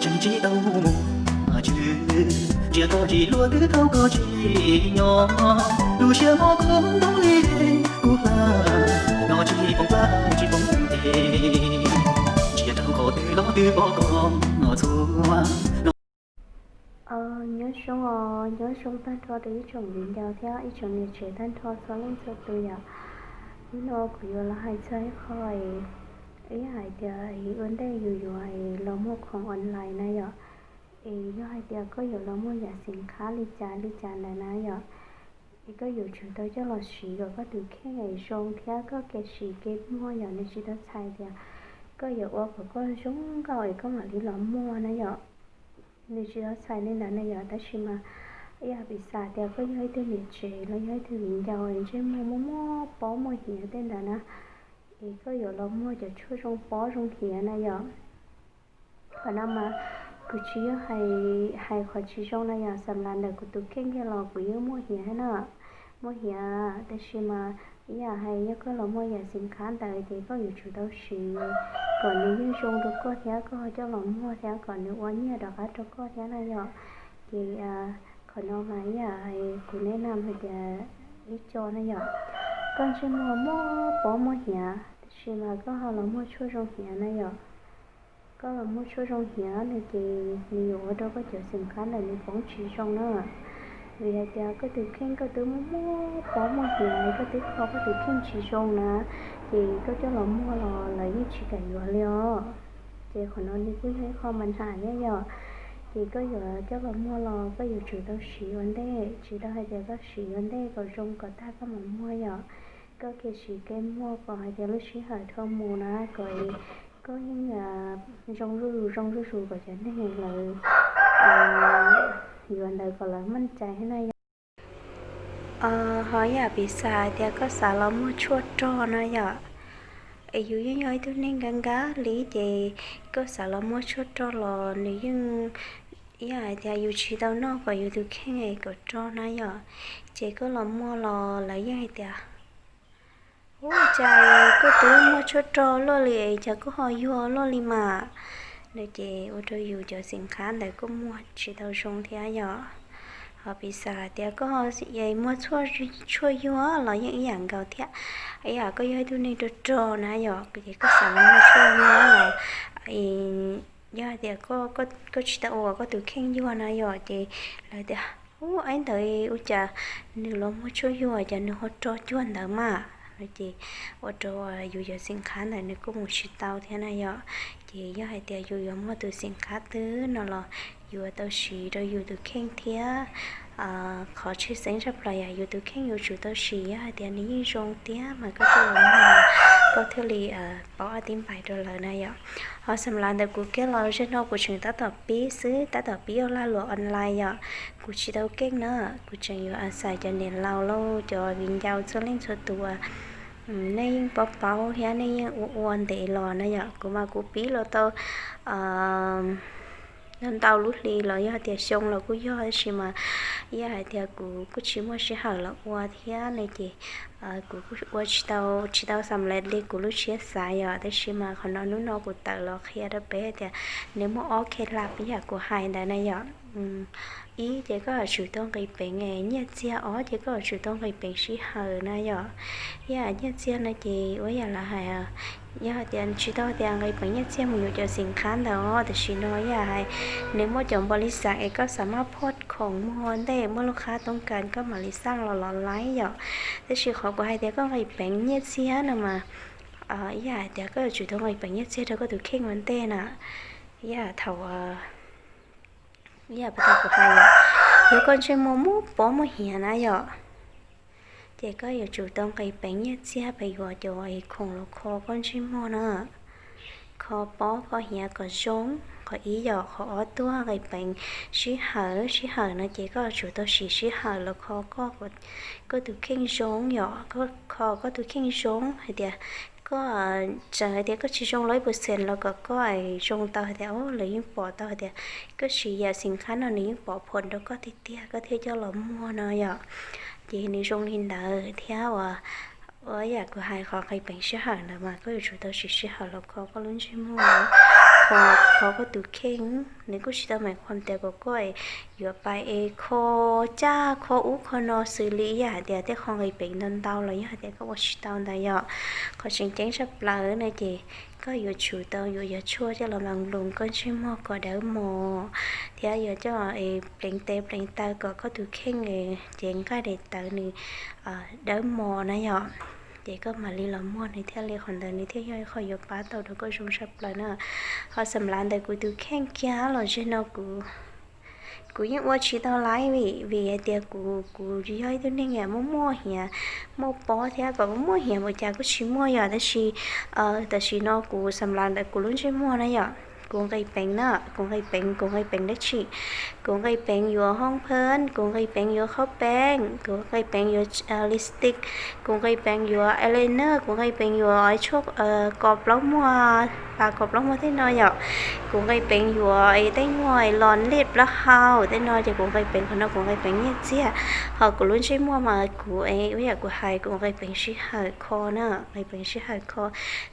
Tseem tsis tau mus mus, ntsia koj tsis luag twb thaum koj tsis nyob, lub siab mob kuv ntau li kuv hla, no tsis poob plab tsis poob tes, ntsia rau qhov twg los twb pom koj txhua. Nyob zoo os, nyob zoo tag nrho rau ib tsoom viv ncaus thiab ib tsoom niam tsev tag nrho txhua leej txhua tus yom. Hnub no kuv yuav los hais txog ib qho, ib yam hais tias ua ntej yus yuav los muag khoom online na yom, es yog hais tias koj yuav los muag yam xim khab li cas li cas ntawd na yom, es koj yuav tsum tau coj los siv kom koj tus kheej es zoo thiab koj kev siv kev muag yom, nws tsis tau txhais tias koj yuav ua kom koj zoo nkauj es koj mam li los muag na yom. Nws tsis tau txhais li ntawd na yom, tab sis mas ib yam piv xam tias koj yog ib tug niam tsev los yog ib tug viv ncaus es ntsej muag muaj muaj pob muaj hiav tej ntawd na, es koj yuav los muag cov tshuaj zoo pob zoo hiav na yom. Qhov no mas kuv tsis yog hais, hais qhov tsis zoo na yom, xam las ntawm kuv tus kheej kiag los kuv yeej muaj hiav thiab na, muaj hiav, tab sis mas ib yam hais yog koj los muag yam xim khab ntawd ces koj yuav tsum tau siv kom nws yeej zoo rau koj thiab koj ho coj los muag thiab kom nws ua nyiaj rov qab rau koj thiab na yom. Ces qhov no mas ib yam hais kuv neb na hais tias ib co na yom, koj ntsej muag muaj pob muaj hiav tab sis mas koj ho los muag tshuaj zoo hiav na yom. Koj los muag tshuaj zoo hiav no ces nws yuav ua rau koj cov xim khab ntawd nws poob tsis zoo na. Vim hais tias koj tus kheej koj twb muaj muaj pob muaj hiav, koj twb kho koj tus kheej tsis zoo na, ces koj coj los muag los lawv yeej tsis kam yuav li os. Ces qhov no nws kuj yog ib qho mas hnyav thiab yom. Ces koj yuav coj los muag los koj yuav tsum tau siv ua ntej, tsis tau hais tias koj siv ua ntej kom zoo kom tag koj mam muag yom. Koj kev siv kev muag kom hais tias lub sij hawm dhau mus na kom koj yeej zoo zuj zus zoo zuj zus kom cov neeg lawv yuav ntawd kom lawv maj cai thiab na yom. Ho yam piv xam hais tias koj xav los muag tshuaj rog na yom, es yus yeej yog ib tug neeg nkag nkag li ces koj xav los muag tshuaj rog los nws yeej ib yam hais tias yus tsis tau noj kom yus tus kheej es kom rog na yom. Ces koj los muag los lawv yeej hais tias, ua cas koj twb muag tshuaj rog luaj li es cas koj ho yuag luaj li mas, no ces ua rau yus cov xim khab ntawd koj muag tsis tau zoo thiab yom. Ho piv xam hais tias koj muag tshuaj yuag los yeej ib yam nkaus thiab, ib yam koj yog ib tug neeg rog rog na yom, ces koj xav los muag tshuaj yuag los yog hais tias koj tsis tau ua kom koj tus kheej yuag na yom, ces lawv tias, ub, ib ntawd ua cas nws los muag tshuaj yuag cas nws ho rog cuag ntawd mas, no ces ua rau yus cov xim khab ntawd nws kuj mus tsis tau thiab na yom. Ces yog hais tias yus yuav muag tus xim khab twg no los yuav tau siv rau yus tus kheej thiab. Qhov tshwj xeeb tshaj plaws yog yus tus kheej yuav tsum tau siv, yog hais tias nws yeej zoo tiag mas koj thiaj li, koj thiaj li pauv ob tib npais rau lawv na yom. Ho xam las ntawm kuv kiag los zaum no kuv tseem tab tom pib xwb, tab tom pib ua lag luam online yom. Kuv tsis tau keej na, kuv tseem yuav a xais cov niam laus lauj cov viv ncaus txhua leej txhua tus, nej yeej paub paub thiab nej yeej ua ua ntev los na yom. Kuv mas kuv pib los tau ntau lub hli los yog tias xyoo los kuj yog, tab sis mas ib yam hais tias kuv kuj tsis muaj sij hawm los ua thiab ne ces kuv kuj ua tsis tau, tsis tau xam las li kuv lub siab xav yom. Tab sis mas qhov no hnub no kuv tawm los qhia rau peb tias nws muaj ob khej laj ib yam kuv hais ntawd na yom. Ib ces koj yuav tsum tau nqis peev nyiaj txiag, ob ces koj yuav tsum tau nqis peev sij hawm na yom. Ib yam nyiaj txiag no ces ua yam lawv hais, yog tias tsis tau tias nqis peev nyiaj txiag mus yuav cov xim khab ntawd os, tam sim no ib yam hais nws muaj cov npaum li xav es koj xav maj phoj khoom muag ua ntej muaj lub khab toob kas koj mam li xaj los los laib yom. Tab sis qhov kuv hais tias koj nqis peev nyiaj txiag no mas ib yam hais tias koj yuav tsum tau nqis peev nyiaj txiag rau koj tus kheej ua ntej na. Ib yam thaum ib yam puas tau kuv hais yom, yog koj ntsej muag muaj pob muaj hiav na yom, ces koj yuav tsum tau nqis peev nyiaj txiag pes yuav cov khoom los kho koj ntsej muag na. Kho pob kho hiav kom zoo, qhov ib yom, qhov ob tuaj nqis peev sij hawm, sij hawm no ces koj yuav tsum tau siv sij hawm los kho koj, koj tus kheej zoo yom, kho koj tus kheej zoo hais tias koj txawm hais tias koj tsis zoo los ib puas xees los kom koj zoo tau hais tias lawv yeej pom tau hais tias koj siv yam xim khab no nws yeej pom phom rau koj tiag tiag koj thiaj coj los muag no yom. Ces nws zoo li ntawd thiab uas, ua yam kuv hais qhov nqis peev sij hawm ntawd mas koj yuav tsum tau siv sij hawm los kho koj lub ntsej muag. tau kho koj tus kheej, nws kuj tsis tau meem qhuam tias kom koj yuav pais es kho caj kho ub kho no xws li yam hais tias tej qho nqis peev ntau ntau los yog hais tias koj ua tsis tau ntawd yom. Qhov tseem ceeb tshaj plaws no ces koj yuav tsum tau yuav yog tshuaj coj los nploos koj ntsej muag kom dawb mos, thiab yuav coj pleev tes pleev taw kom koj tus kheej ces nqaij daim tawv nws dawb mos na yom. Ces koj mam li los muag nws thiaj li, qhov ntawd nws thiaj yog ib qho yuav pab tau rau koj zoo tshaj plaws na. Ho xam lav ntawm kuv tus kheej kiag los zeg no kuv kuv yeej ua tsis tau laiv vim, vim hais tias kuv, kuv yog ib tug neeg muaj muaj hiav, muaj pob thiab kom muaj hiav npaum cas kuj tsis muaj yom. Tab sis tam sim no kuv xam lav ntawm kuv lub ntsej muag na yom, kuv nqis peev na, kuv nqis peev, kuv nqis peev dab tsi? Kuv nqis peev yuav hoob pheeb, kuv nqis peev yuav khaub peeb, kuv nqis peev yuav lipstick, kuv nqis peev yuav eyeliner, kuv nqis peev yuav tshuaj kos plaub muag, pas kos plaub muag tej no yom. Kuv nqis peev yuav tej nyuag los lij plaub hau tej no ces kuv nqis peev qhov no, kuv nqis peev nyiaj txiag. Ho kuv lub ntsej muag mas kuv, ua yam kuv hais, kuv nqis peev sij hawm kho na, nqis peev sij hawm kho.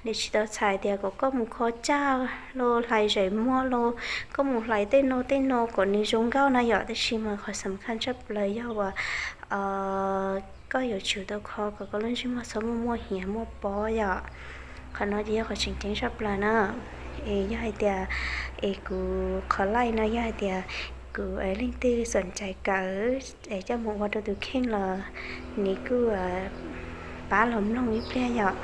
Nws tsis tau txhais tias kom koj mus kho caj los hlais zem muag los koj mus hlais tej no tej no kom nws zoo nkauj na yom. Tab sis mas qhov xam khaj tshaj plaws yog uas koj yuav tsum tau kho kom koj lub ntsej muag txhob muaj muaj hiav muaj pob yom. Qhov no ces yog qhov tseem ceeb tshaj plaws na. Es yog hais tias, es kuv qhov laij no yog hais tias kuv, leej twg xoom cais kawm es coj mus ua rau tus kheej los nws kuj pab los mloog ib pliag yom.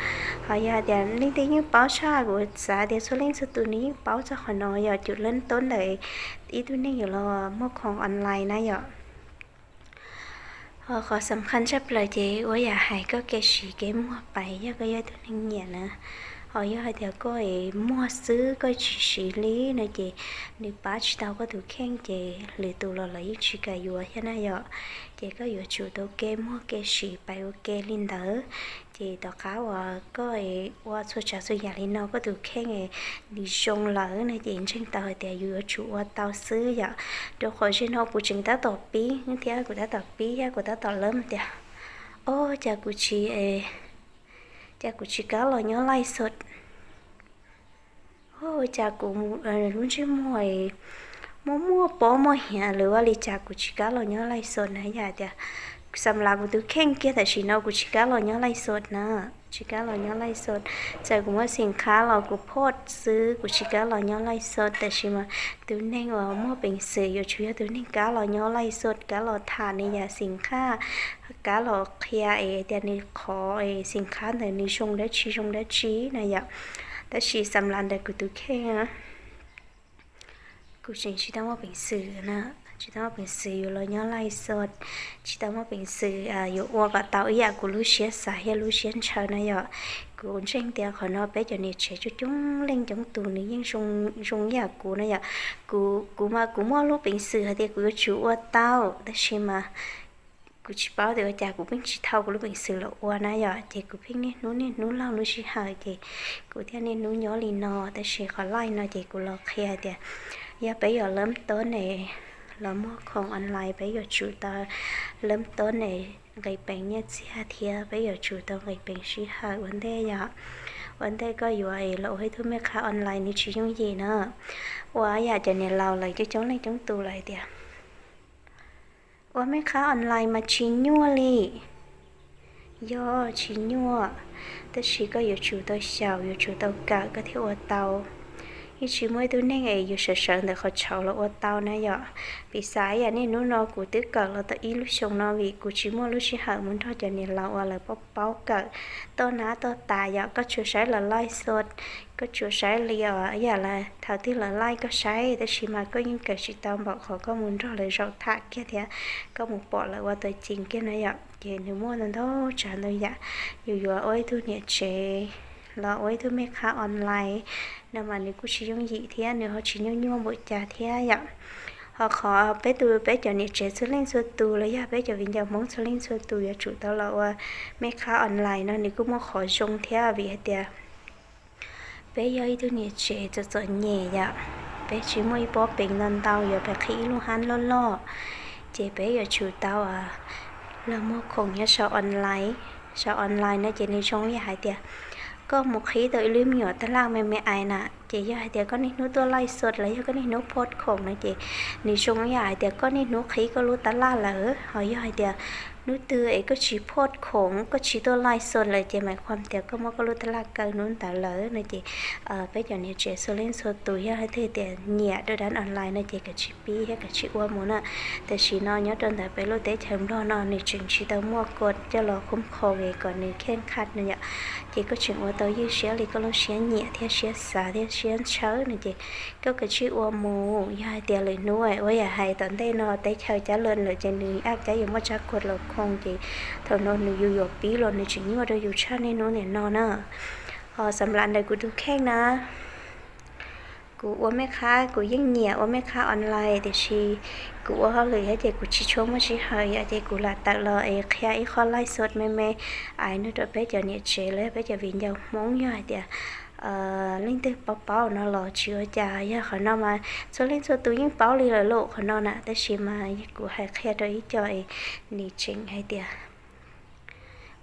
Ho yog hais tias leej twg yeej paub tshaj, kuv xav tias txhua leej txhua tus nws yeej paub txog qhov no yom, cum lab tob ntawm ib tug neeg yuav los muag khoom online na yom. Ho qhov xam khaj tshaj plaws ces ua yam hais koj kev siv kev muag pais yog koj yog ib tug neeg nyiam na. Ho yog hais tias koj muag xwb koj tsis siv li no ces nws pab tsis tau koj tus kheej ces lwm tus los lawv yeej tsis kam yuav thiab na yom. Ces koj yuav tsum tau kev muag kev siv pais ua ke li ntawd. Ces tom qab uas koj ua txhua tsav txhua yam li no koj tus kheej nws zoo lawm no ces ntseeg tau hais tias yus yuav tsum ua tau xwb yom. Rau qhov zaum no kuv tseem tab tom pib thiab, kuv tab tom pib thiab kuv tab tom lawm tias, o, cas kuv tsis, cas kuv tsis kam los nyob laij xos. Cas kuv lub ntsej muag muaj muaj pob muaj hiav lawm ua li cas kuv tsis kam los nyob laij xos na. Yog tias xam lav kuv tus kheej kiag tam sim no kuv tsis kam los nyob laij xos na, tsis kam los nyob laij xos. Txawm kuv muaj xim khab los kuv post xwb, kuv tsis kam los nyob laij xos. Tam sim mas tus neeg uas muaj peev xwm yuav tsum yog tus neeg kam los nyob laij xos, kam los tham nws yam xim khab, kam los qhia es tias nws qhov xim khab ntawd nws zoo dab tsi zoo dab tsi na yom. Tab sis xam lav ntawm kuv tus kheej kuv tseem tsis tau muaj peev xwm na, tsis tau muaj peev xwm yuav los nyob laij xos, tsis tau muaj peev xwm yuav ua kom tau ib yam kuv lub siab xav thiab lub siab ntshaw na yom. Kuv ntseeg tias qhov no peb cov niam tsev coob coob leej coob tus nws yeej zoo ib yam kuv na yom. Kuv, kuv mas kuv muaj lub peev xwm hais tias kuv yuav tsum ua tau, tab sis mas kuv tsis paub tias ua cas kuv pheej tsis thau kuv lub peev xwm los ua na yom. Ces kuv pheej niaj hnub niaj hnub laug lub sij hawm ces kuv thiaj niaj hnub nyob li no. Tab sis qhov laij no ces kuv los qhia tias yog peb yuav lawm tob ne, los muag khoom online peb yuav tsum tau lawm tob ne, nqis peev nyiaj txiag thiab peb yuav tsum tau nqis peev sij hawm ua ntej yom. Ua ntej koj yuav los ua ib tug mej khab online nws tsis yooj yim na. Ua yam cov niam laus lawv coob coob leej coob tus lawm tias ua mej khab online mas tsis nyuaj li. Yog tsis nyuaj, tab sis koj yuav tsum tau xyaum, yuav tsum tau kawm koj thiaj ua tau. Yeej tsis muaj ib tug neeg es yus sawv sawv ntawm qhov tshauv los ua tau na yom. Piv xam yam niaj hnub no kuv twb kawm los tau ib lub xyoo no vim kuv tsis muaj lub sij hawm mus nrog cov niam laus uas lawv paub paub kawm toj nab toj tas yom. Koj tsuas saib lawv laij xos, koj tsuas saib li os yam lawv thaum twg lawv laij koj saib, tab sis mas koj yeej kawm tsis tau npaum qhov koj mus nrog lawv zaum tham kiag thiab koj mus pom lawv ua tau ceev kiag na yom. Ces nws muaj ntau ntau tsav ntau yam. Yus yuav ua ib tug niam tsev los ua ib tug mej khab online no mas nws kuj tsis yooj yim thiab nws ho tsis nyuaj nyuaj npaum cas thiab yom. Ho qhov peb tus, peb cov niam tsev txhua leej txhua tus los yog peb cov viv ncaus Hmoob txhua leej txhua tus yuav tsum tau los ua mej khab online no nws kuj muaj qhov zoo thiab vim hais tias peb yog ib tug niam tsev txom txom nyem yom, peb tsis muaj ib pob peev ntau ntau yuav pais qhib ib lub hab loj loj, ces peb yuav tsum tau los muag khoom nyob saum online. Saum online no ces nws zoo ib yam hais tias koj mus qhib tau ib lub me nyuam taj laj me me ais na, ces yog hais tias koj niaj hnub tuaj laij xos los yog koj niaj hnub post khoom no ces nws zoo ib yam hais tias koj niaj hnub qhib koj lub taj laj lawm. Ho yog hais tias hnub twg es koj tsis post khoom, koj tsis tuaj laij xos lawm ces mam qhuam tias koj muab koj lub taj laj kaw hnub ntawd lawm no ces peb cov niam tsev txhua leej txhua tus yog leej twg tias nyiam dab online no ces kav tsij pib thiab kav tsij ua mus na. Tam sim no nyob rau ntawm peb lub teb chaws Nplog no nws tseem tsis tau muaj koj coj los khum khom kom nws kheej khaj no yom. Ces koj tseem ua tau ywj siab li koj lub siab nyiam thiab siab xav thiab siab ntshaw no ces koj kav tsij ua mus. Yog hais tias lwm hnub ua yam hais tom ntej no teb chaws cab lawm lawm ces nws ab cab yuav muaj tsab koj los khoo ces thaum no nws yus yuav pib los nws tseem nyuaj rau yus tshaj niaj hnub niam no na. Ho xam lam ntawm kuv tus kheej na, kuv ua mej khab kuv yeej nyiam ua mej khab online tiam sis kuv ua hauj lwm thiab ces kuv tsis tshua muaj sij hawm yom, ces kuv lam tawm los es qhia ib qho laij xos me me ais no rau peb cov niam tsev los yog peb cov viv ncaus Hmoob yog hais tias leej twg paub paub no los tsis ua cas, yog qhov no mas txhua leej txhua tus yeej paub li lawm lauj qhov no na, tab sis mas kuv hais qhia rau ib co es nws tseem hais tias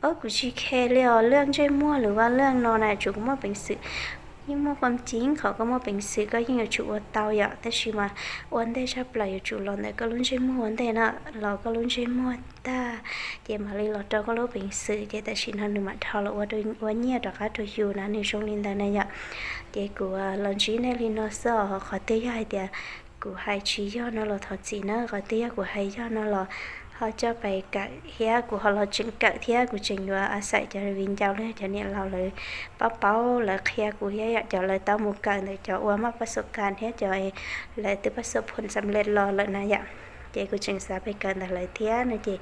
o kuv tsis khe li os, laj ntsej muag lwm vaj laj no na, tsuas kuv muaj peev xwm. Yeej muaj khuam ceeb qhov koj muaj peev xwm koj yeej yuav tsum ua tau yom, tab sis mas ua ntej tshaj plaws yuav tsum los ntawm koj lub ntsej muag ua ntej na, los koj lub ntsej muag tag ces mam li los rau koj lub peev xwm ces tam sim no nws mam dhau los ua ua nyiaj rov qab rau yus na, nws zoo li ntawd na yom. Ces kuv los ntsib nej li no xwb os, qhov twg yog hais tias kuv hais tsis yog no los thov txim na, qhov twg yog kuv hais yog no los ho coj pais kawm thiab kuv ho los tseem kawm thiab kuv tseem yuav a xaim cov viv ncaus los yog cov niam laus lawv paub paub lawv qhia kuv thiab yom, cov lawv tau mus kawm ntawm cov ua maj pab xu kas thiab cov lawv twb pab xu phom xam lej los lawm na yom. Ces kuv tseem xav pais kawm ntawm lawv thiab no ces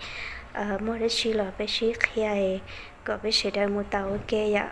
muaj dab tsi los peb sib qhia kom peb sawv daws mus tau ua ke yom.